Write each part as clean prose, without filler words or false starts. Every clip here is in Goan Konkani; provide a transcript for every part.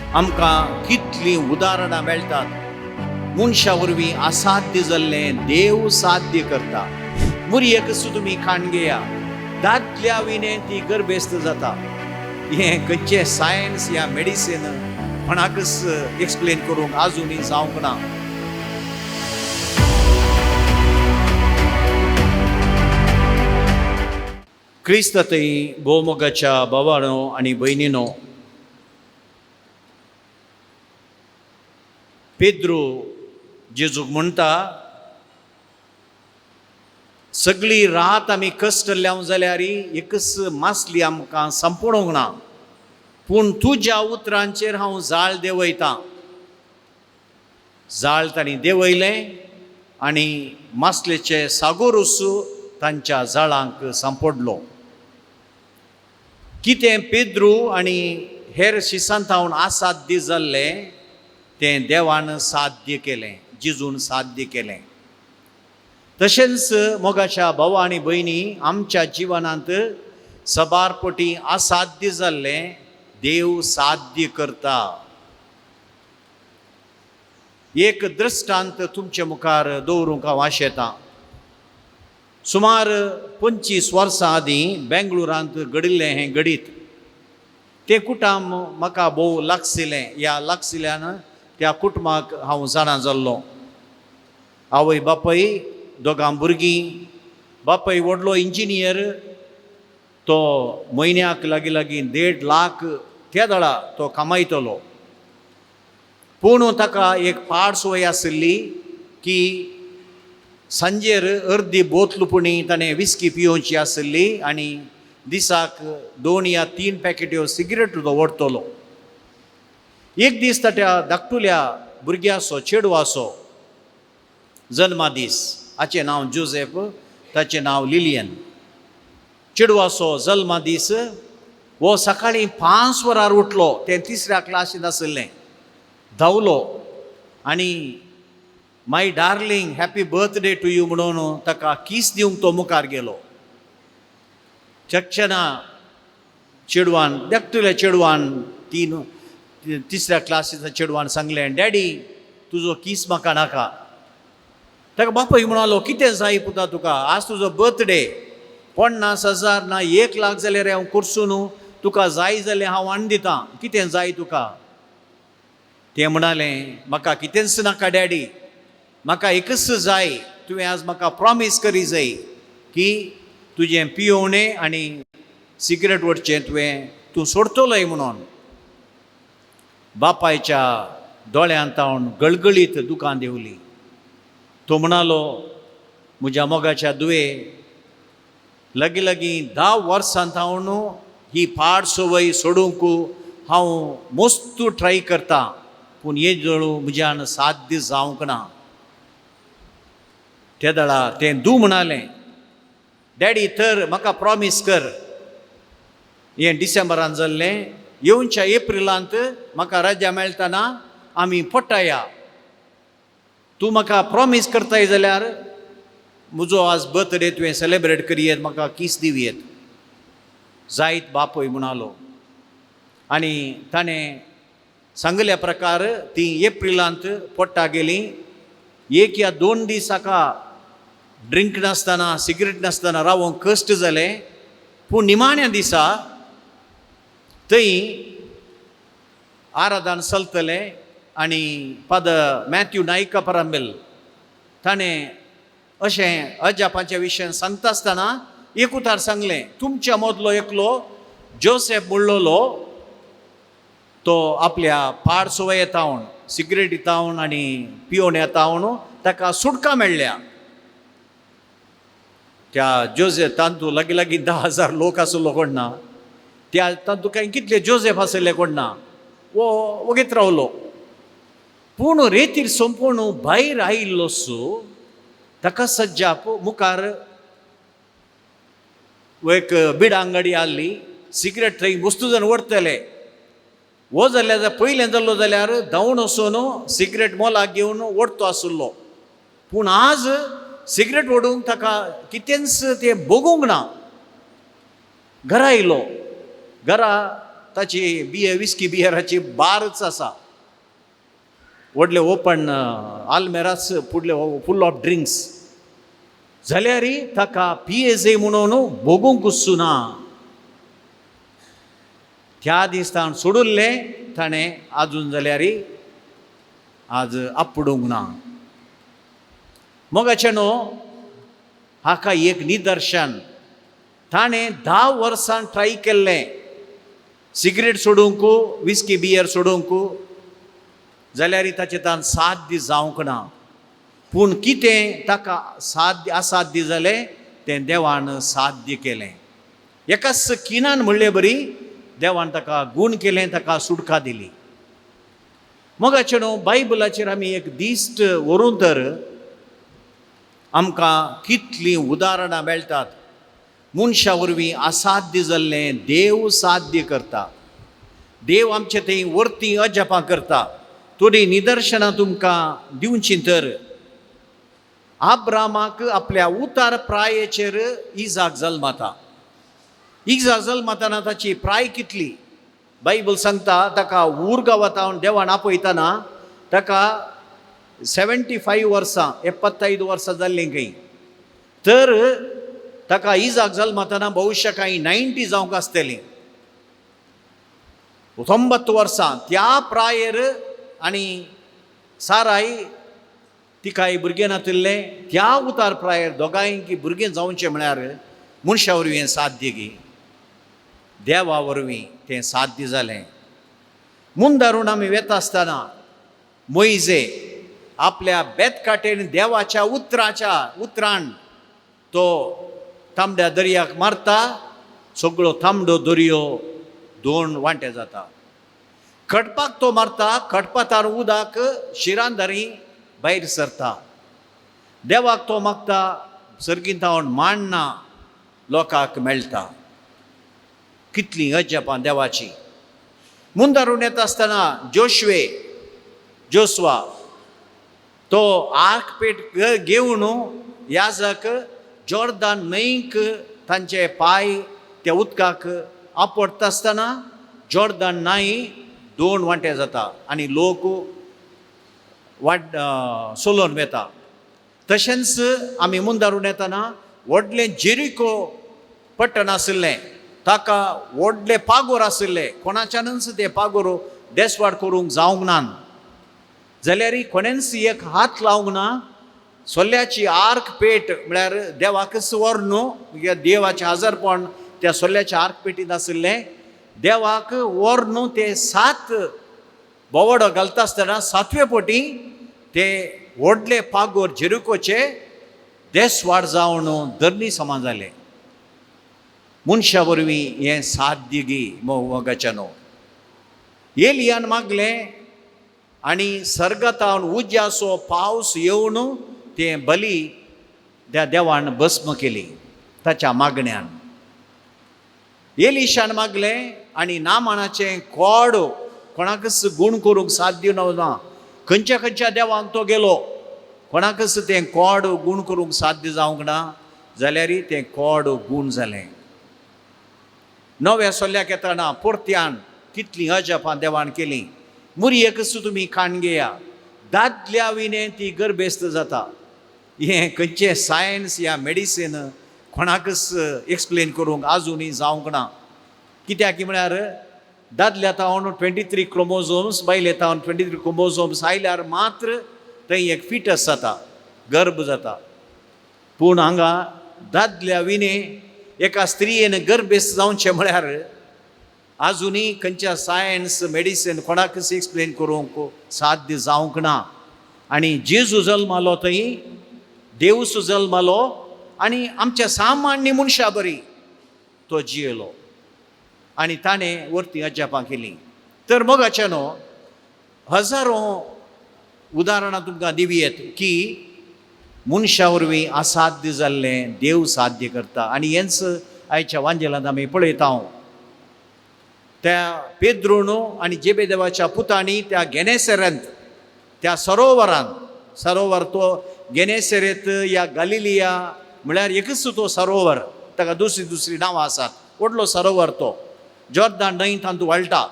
आमकां कितलीं उदाहरणां मेळटात. मनशा वरवीं असाध्य जाल्लें देव साध्य करता. मुरयेकच तुमी खाण घेया, दादल्या विणें ती गर्भेस्त जाता. हें खंयचें सायन्स या मेडिसीन कोणाकच एक्सप्लेन करूंक आजुनूय जावंक ना. क्रिस्त थंय भोवमोगाच्या भावानो आनी भयणीनो, पेद्रू जेजूक म्हणटा, सगळी रात आमी कश्टल्याव जाल्यार एकच मासली आमकां सांपडूंक ना, पूण तुज्या उतरांचेर हांव जाळ देंवयतां. जाळ तांणी देंवयलें आनी मासलेचे सागोरूस तांच्या जाळांक सांपडलो. कितें पेद्रू आनी हेर शिसांतावन असाध्य जाल्लें तें देवान साध्य केलें, जेजून साध्य केलें. तशेंच मोगाच्या भावा आनी भयणी, आमच्या जिवनांत सबार पटी असाध्य जाल्लें देव साध्य करता. एक दृश्टांत तुमचे मुखार दवरूंक हांव आशेतां. सुमार 25 वर्सां आदीं बेंगळुरांत घडिल्लें हें घडीत. तें कुटुंब म्हाका भोव लागशिल्लें. ह्या लागशिल्ल्यान त्या कुटुंबाक हांव जाणा जाल्लो. आवय बापूय, दोगां भुरगीं. बापूय व्हडलो इंजिनियर, तो म्हयन्याक लागीं लागीं 1.5 लाख त्या दळा तो कमायतलो. पूण ताका एक पाड संवय आशिल्ली की सांजेर अर्दी बोतल पुणी ताणें विस्की पियोवची आशिल्ली आनी दिसाक 2 या 3 पॅकेट्यो सिगरेट तो ओडटलो. एक दीस ताच्या धाकटुल्या भुरग्याचो, चेडवाचो जल्मादीस. हाचें नांव जोसेफ, ताचें नांव लिलियन. चेडवाचो जल्मादीस. हो सकाळीं 5 वरार उठलो. तें तिसऱ्या क्लासींत आशिल्लें. धांवलो आनी my darling happy birthday to you म्हणून ताका कीस दिवंक तो मुखार गेलो. चक्षणा चेडवान, धाकटुल्या चेडवान, तिसऱ्या क्लासीच्या चेडवान सांगलें, डॅडी तुजो कीस म्हाका नाका. ताका बापूय म्हणालो, कितें जाय पुता तुका, आज तुजो बर्थडे, 50,000 ना 1 लाख जाल्यार हांव करसूं न्हू, तुका जाय जाल्यार हांव हाडून दितां, कितें जाय तुका? तें म्हणालें, म्हाका कितेंच नाका डॅडी, म्हाका एकच जाय, तुवें आज म्हाका प्रॉमीस करी जाय की तुजें पियोवणें आनी सिगरेट ओडचें तुवें तूं सोडटलोय म्हणून. बापायच्या दोळ्यांत तावन गळगळीत दुकां देंवली. तो म्हणालो, म्हज्या मोगाच्या दुवे, लागीं लागीं 10 वर्सां तावन ही पाड संवय सोडूंक हांव मस्तू ट्राय करतां, पूण हे जळू म्हज्यान साध्य जावंक ना. ते दळा तें दू म्हणालें, डॅडी तर म्हाका प्रॉमीस कर, हें डिसेंबरान जाल्लें, येवच्या एप्रिलांत म्हाका रजा मेळटना आमी पोटाया, तूं म्हाका प्रॉमीस करताय जाल्यार म्हजो आज बर्थडे तुवें सेलेब्रेट करयेत, म्हाका कीस दिवयेत. जायत बापूय म्हणालो. आनी ताणें सांगल्या प्रकार ती एप्रिलांत पोट्टा गेली. 1 या 2 दीस हाका ड्रिंक नासतना सिगरेट नासतना रावोंक कश्ट जालें. पूण निमाण्या दिसा थंय आराधन चलतलें आनी फादर मॅथ्यू नायका परंबेल ताणें अशें अजापाच्या विशयान सांगता आसतना एक उतार सांगलें, तुमच्या मदलो एकलो जोसेफ म्हणलोलो तो आपल्या पाड संवये तावन, सिगरेटी तावन आनी पियोवण्या तावन ताका सुटका मेळ्ळ्या. त्या जोसेफ तांतू लागीं लागीं 10,000 लोक आसलो कोण ना, त्या तातूंत कांय कितले जोसेफ आसले कोण ना, वो वगीत रावलो. पूण रेतीर सोंपून भायर आयिल्लो सो ताका सज्जाप मुखार एक बिडांगडी आहली, सिगरेट थंय वस्तू जाण व्हरतले. हो जाल्यार पयलें जाल्लो जाल्यार धांवून वचून सिगरेट मोलाक घेवन ओडतो आशिल्लो, पूण आज सिगरेट ओडूंक ताका कितेंच तें भोगूंक ना. घरा येयलो, घरा ताची बियर, विस्की बियराची बारच आसा, व्हडले ओपन आलमेराच फुडले फूल ऑफ ड्रिंक्स. जाल्यार ताका पियेजय म्हणून भोगूंक ना. त्या दिसान सोडिल्लें ताणें आजून जाल्यार आज आपडूंक ना. मोगाचें न्हू हाका एक निदर्शन. ताणें 10 वर्सां ट्राय केल्लें सिगरेट सोडूंक, विस्की बियर सोडूंक, जाल्यार ताचें तान साध्य जावंक ना. पूण कितें ताका साध्य असाध्य जालें तें देवान साध्य केलें. एकाच किनान म्हणले बरी देवान ताका गूण केलें, ताका सुटका दिली. मोगाचें न्हू बायबलाचेर आमी एक दिश्ट व्हरून तर आमकां कितलीं उदाहरणां मेळटात. मनशा वरवीं असाध्य जाल्लें देव साध्य करता. देव आमचे थंय वरतीं अजापां करता. थोडीं निदर्शनां तुमकां दिवचीं तर आब्रामाक आपल्या उतार प्रायेचेर इजाक जल्मता. इजाक जल्मताना ताची प्राय कितली, बायबल सांगता ताका ऊर गांवांत देवान आपयतना ताका 75 वर्सां, 75 वर्सां जाल्लीं खंय. तर ताका इजाक जल्मताना भविश्य कांय 90 जावंक आसतलीं, 90 वर्सां त्या प्रायेर. आनी साराय तिकाय भुरगें नातिल्लें. त्या उतार प्रायेर दोगांयकी भुरगें जावचें म्हळ्यार मनशा वरवीं हें साध्य गी, देवा वरवीं तें साध्य जालें. मुंदारून आमी वेता आसतना मोयजे आपल्या बेतकाटेन देवाच्या उतराच्या उतरान तो तांबड्या दर्याक मारता. सगळो तांबडो दर्यो 2 वांटे जाता. खडपाक तो मारता, खडपातार उदक शिरांदारी भायर सरता. देवाक तो मागता, सर्गींतावन मांडना लोकांक मेळटा. कितलीं अजापां देवाची. मुंदारून येता आसतना जोशवे जोसवा तो आर्कपेट घेवन याजक जॉर्दान न्हंयक तांचे पांय त्या उदकाक आपडटा आसतना जॉर्दान न्हंय 2 वांटे जाता आनी लोक वाट सोलोन वेता. तशेंच आमी मुंदारून येतना व्हडलें जेरिको पट्टण आशिल्लें, ताका व्हडले पागोर आशिल्ले. कोणाच्यानूच ते पागोर देसवाड करूंक जावंक ना, जाल्यार कोणेंच एक हात लावंक ना. सोल्याची आर्क पेट म्हळ्यार देवाकच व्हर न्हू, देवाचें हजारपण त्या सोल्याच्या आर्क पेटींत आशिल्लें. देवाक व्हर न्हू ते 7 बोवडो घालता आसतना 7वे पटी ते व्हडले पागोर जेरिकोचे देसवाड जावन धरणी समा जाले. मनशा वरवीं हें साध्य गी मोगाचें न्हू. एलियान मागलें आनी सर्गतावन उज्याचो पावस येवन तें बली त्या देवान भस्म केली ताच्या मागण्यान. एलिशान मागलें आनी नामानाचें कोड कोणाकच गूण करूंक साध्य ना. खंयच्या खंयच्या देवांक तो गेलो, कोणाकच तें कोड गूण करूंक साध्य जावंक ना, जाल्यार तें कोड गूण जालें. नव्या सोल्याक येतना परत्यान कितलीं अजापां देवान केलीं. मुरयेकच तुमी खाण घेया, दादल्या विणें ती गर्भेस्त जाता. हें खंयचें सायन्स या मेडिसीन कोणाकच एक्सप्लेन करूंक आजुनूय जावंक ना. कित्याक म्हळ्यार दादल्या तावन 23 क्रोमोझोम्स, बायले तावन 23 क्रोमोझोम्स आयल्यार मात्र थंय एक फिटस जाता, गर्भ जाता. पूण हांगा दादल्या विणें एका स्त्रियेन गर्भेस्त जावचें म्हळ्यार आजुनूय खंयच्या सायन्स मेडिसीन कोणाकच एक्सप्लेन करूंक साध्य जावंक ना. आनी जेजू जल्मालो थंय, देवूस जल्मालो आनी आमच्या सामान्य मनशा बरी तो जियेलो आनी ताणें वरतीं अजापां केलीं. तर मोगाचें न्हू हजारो उदाहरणां तुमकां दिवयेत की मनशा वरवीं असाध्य जाल्लें देव साध्य करता. आनी हेंच आयच्या वांजेलांत आमी पळयता. त्या पेद्रून आनी जेबेदेवाच्या पुतांनी त्या गेनेसरेंत, त्या सरोवरांत, सरोवर तो गेनेसरेत या गालिलिया म्हळ्यार एकच तो सरोवर, ताका दुसरी दुसरी नांवां आसात, व्हडलो सरोवर तो. जॉर्दान न्हंय तांतू वाळटा.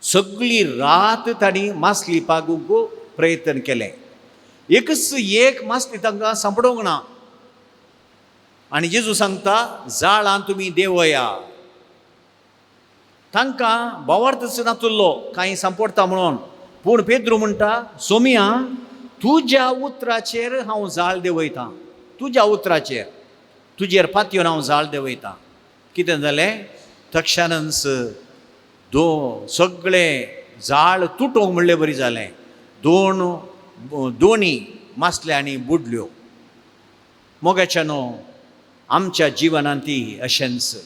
सगळी रात तांणी मासली पागूंक प्रयत्न केलें. एकच एक मासली तांकां सांपडोंक ना. आनी जेजू सांगता, जाळां तुमी देंवया. तांकां भावार्थच नातुल्लो कांय सांपडटा म्हणून. पूण पेद्रू म्हणटा, सोमिया, तुज्या उतराचेर हांव जाळ देंवयतां, तुज्या उतराचेर, तुजेर पातयेवन हांव जाळ देंवयतां. कितें जालें, तक्षणच दो सगळें जाळ तुटोवंक म्हणले बरी जालें. दोन दोनी मासल्यांनी बुडल्यो. मोगाच्यानो, आमच्या जिवनांत ती अशेंच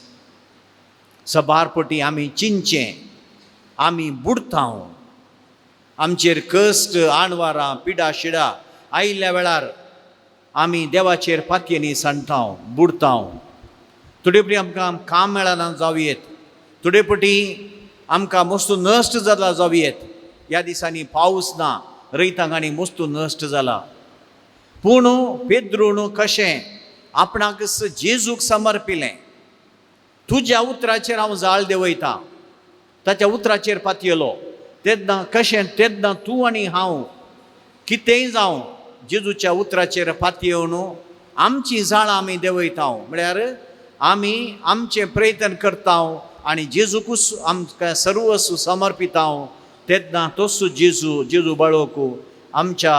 सबार पटी आमी चिंचें, आमी बुडता. आमचेर कश्ट, आणवारां, पिडा शिडा आयिल्ल्या वेळार आमी देवाचेर पातयेनी सांडटा, बुडता. थोडे पटी आमकां काम मेळना जावं येत, थोडे पटी आमकां मस्तू नश्ट जाला जावं येत. ह्या दिसांनी पावस ना, रयतांक आनी मस्तू नश्ट जाला. पूण पेद्रून कशें आपणाक जेजूक समर्पिलें, तुज्या उतराचेर हांव जाळ देंवयतां, ताच्या उतराचेर पातयेलो. तेन्ना कशें, तेन्ना तूं आनी हांव कितेंय जावं जेजूच्या उतराचेर पातयेवन आमची जाळां आमी देंवयता. म्हळ्यार आमी आमचें प्रयत्न करता आनी जेजूकूच आमकां सर्वस्व समर्पिता. तेन्ना तोच जेजू, जेजू बाळोक आमच्या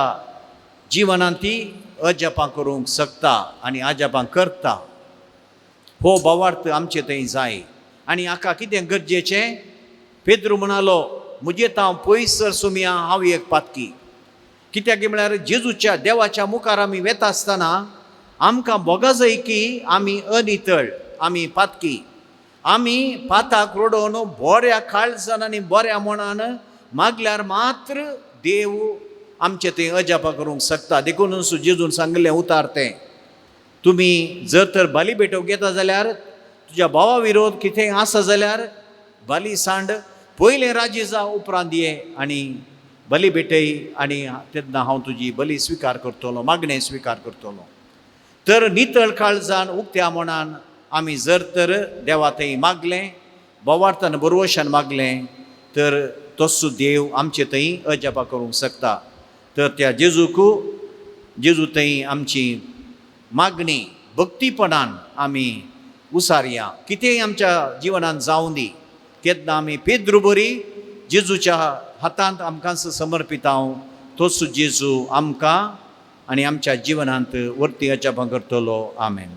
जिवनांत ती अजापां करूंक शकता आनी अजापां करता. हो भावार्थ आमचे थंय जाय. आनी हाका कितें गरजेचें? पेद्रू म्हणालो, म्हजे तांव पयस सर सोमया, हांव एक पातकी. कित्याक म्हळ्यार जेजूच्या देवाच्या मुखार आमी वेता आसतना आमकां भोगा जाय की आमी अनितळ, आमी पातकी. आमी पाताक रडोवन बऱ्या काळजान आनी बऱ्या मनान मागल्यार मात्र देव आमचें थंय अजापां करूंक शकता. देखून जेजून सांगिल्लें उतार तें, तुमी जर तर बाली भेटोवंक येता जाल्यार तुज्या भावा विरोध कितेंय आसा जाल्यार बाली सांड, पयलें राजी जा, उपरांत ये आनी बली भेटय आनी तेन्ना हांव तुजी बली स्विकार करतलो, मागणें स्विकार करतलो. तर नितळ काळजान उक्त्या मनान आमी जर तर देवा थंय मागलें, बोवार्थान बरवशान मागलें तर तसो देव आमचे थंय अजापां करूंक शकता. तर त्या जेजूक, जेजू थंय आमची मागणी भक्तीपणान आमी उसारया. कितेंय आमच्या जिवनांत जावं दी, तेन्ना आमी पेद्रू बरी जेजूच्या हातांत आमकां समर्पिता. तोच जेजू आमकां आनी आमच्या जिवनांत वर्ती अजापां करतलो. आमेन.